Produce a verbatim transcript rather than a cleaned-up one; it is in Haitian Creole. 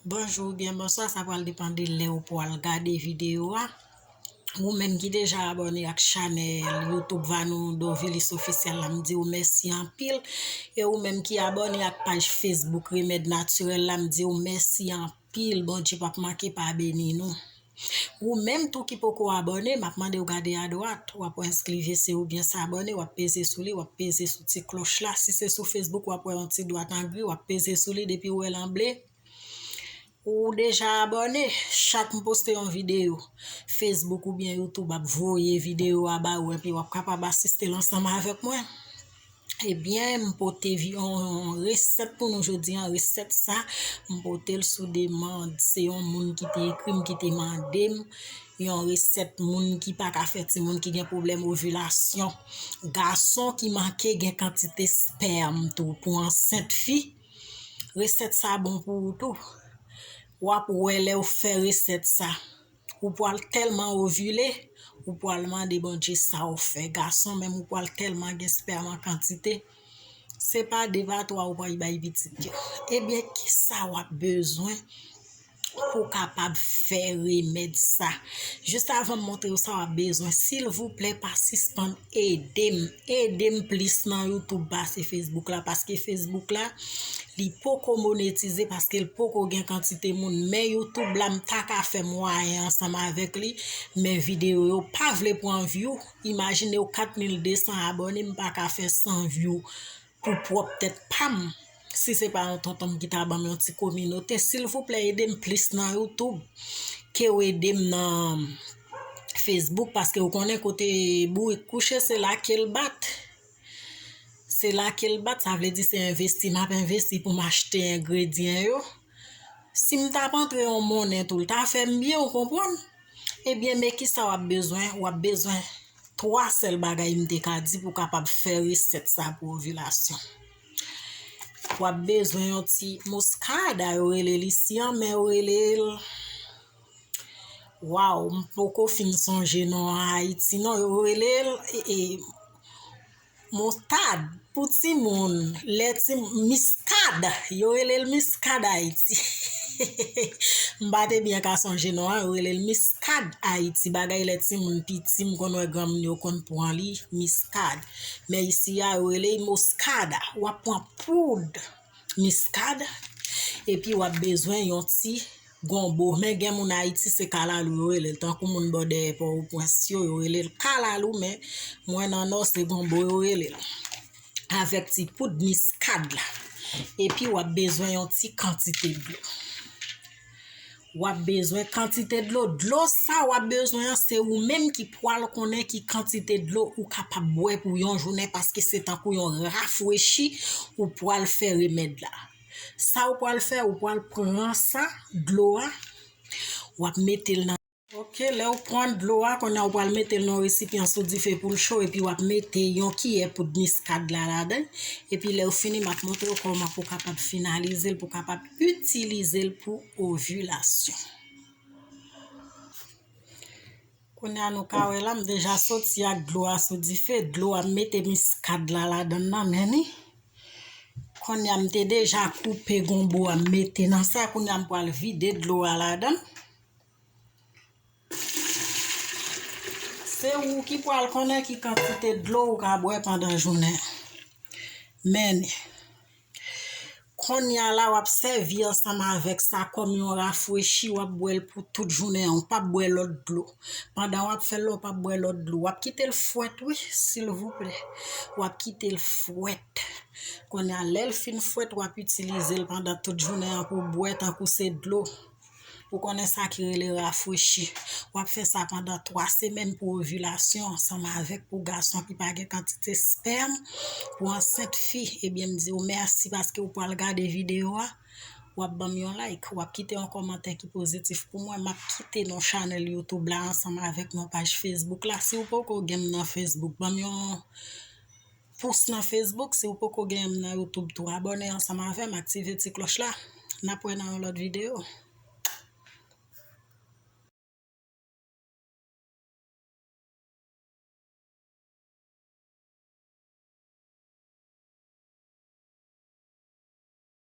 Bonjou oubyen bonswa, sa pral depann de lè ou pral gade videyo a. Ou menm ki deja abòne ak chanèl YouTube Vanou Dovilis Ofisyèl la, m di w mèsi anpil. E ou menm ki abòne ak paj Facebook Remèd Natirèl la, m di w mèsi anpil. Bondye p ap manke pa beni nou. Ou menm tou ki poko abòne, m ap mande w gade adwat, w ap wè enskrivye se oubyen se abòne, w ap peze sou li, w ap peze sou ti klòch la. Si se sou Facebook, w ap wè yon ti dwat an gri, w ap peze sou li, depi w wè l an ble, ou deja abòne. Chak m poste yon videyo, Facebook oubyen YouTube ap voye videyo a ba ou, epi w ap kapab asiste l ansanm avèk mwen. Ebyen, m pote vi-, yon resèt pou nou jodi an. Resèt sa, m pote l sou demann. Se yon moun ki te ekri m, ki te mande m yon resèt moun ki pa ka fè timoun, ki gen pwoblèm ovilasyon. Gason ki manke gen kantite spèm tou pou ansent fi. Resèt sa bon pou ou tou. W ap wè lè w fè resèt sa. Ou pral tèlman ovile, ou pral mande Bondye sa w fè. Gason menm, ou pral tèlman gen spèm an kantite. Se pa de pa twa ou pral bay pitit yo. Ebyen, kisa w ap bezwen pou w kapab fè remèd sa? Jis avan m montre w sa w ap bezwen, silvouplè, pa sispann ede m. Ede m plis nan YouTube pase Facebook la, paske Facebook la, li poko monetize, paske l poko gen kantite moun. Men YouTube la, m ta ka fè mwayen ansanm avèk li, men videyo yo pa vle pran view. Imajine w kat mil de san abòne, m pa ka fè san view pou pwòp tèt pa m. Si se pa yon tonton m ki ta ban m yon ti kominote, silvouplè, ede m plis nan YouTube ke w ede m nan Facebook, paske w konnen kote bourik kouche, se la ke l bat. Se la ke l bat, sa vle di se envesti m ap envesti pou m achte engredyan yo. Si m t ap antre yon monnen tou, l ta fè m byen, ou konprann? Ebyen, men kisa w ap bezwen? W ap bezwen twa sèl bagay m te ka di pou w kapab fè resèt sa pou ovilasyon. W ap bezwen yon ti muskada, yo rele li isi an, men yo rele l, waw, m poko fin sonje non an Ayiti, non, yo rele l, e, e, moutad pou timoun, lè ti, miskad, yo rele l miskad Ayiti. M pa te byen ka sonje non an, yo rele l miskad Ayiti. Bagay lè timoun piti, m konn wè granmoun yo konn pran li, miskad. Men isi a, yo rele l moskada. W ap pran poud miskad, epi w ap bezwen yon ti gonbo. Men gen moun Ayiti, se kalalou yo rele l, tankou moun bò dèyè Pòtoprens yo, yo rele l kalalou, men mwen nan Nò, se gonbo yo rele l. Avèk ti poud miskad la. Epi w ap bezwen yon ti kantite dlo. W ap bezwen kantite dlo. Dlo sa w ap bezwen an, se ou menm ki pral konnen ki kantite dlo ou kapab bwè pou yon jounen, paske se tankou yon rafrechi ou pral fè remèd la. Sa ou pral fè, ou pral pran sa, dlo a, w ap mete l nan. Ok, lè ou pran dlo a, kounye a ou pral mete l nan resipyan sou dife pou l cho, epi w ap mete yon kiyè poud miskad la ladan. Epi lè ou fini, m ap montre w kòman pou w kapab finalize l, pou w kapab itilize l pou ovilasyon. Kounye a nou ka wè la, m deja soti ak dlo a sou dife. Dlo a, m mete miskad la ladan nan, men ni. Kounye a, m te deja koupe gonbo a, m mete nan sa. Kounye a, m pral vide dlo a ladan. Se ou ki pral konnen ki kantite dlo ou ka bwè pandan jounen an. Men ni. Kounye a la, w ap sèvi ansanm avèk sa kòm yon rafrechi, w ap bwè l pou tout jounen an, ou p ap bwè lòt dlo. Pandan w ap fè l la, ou p ap bwè lòt dlo. W ap kite l fwèt, wi, silvouplè. W ap kite l fwèt. Kounye a, lè l fin fwèt, w ap itilize l pandan tout jounen an pou w bwè tankou se dlo. Ou konnen sa ki rele rafrechi. W ap fè sa pandan twa semèn pou ovilasyon ansanm avèk pou gason ki pa gen kantite spèm, pou ansent fi. Ebyen, m di w mèsi paske w pral gade videyo a. W ap ban m yon like, w ap kite yon kòmantè ki pozitif pou mwen. M ap kite non chanèl YouTube la ansanm avèk non paj Facebook la. Si w poko gen m nan Facebook, ban m yon pous nan Facebook. Si w poko gen m nan YouTube tou, abòne ansanm avè m, aktive ti klòch la. N ap wè nan yon lòt videyo.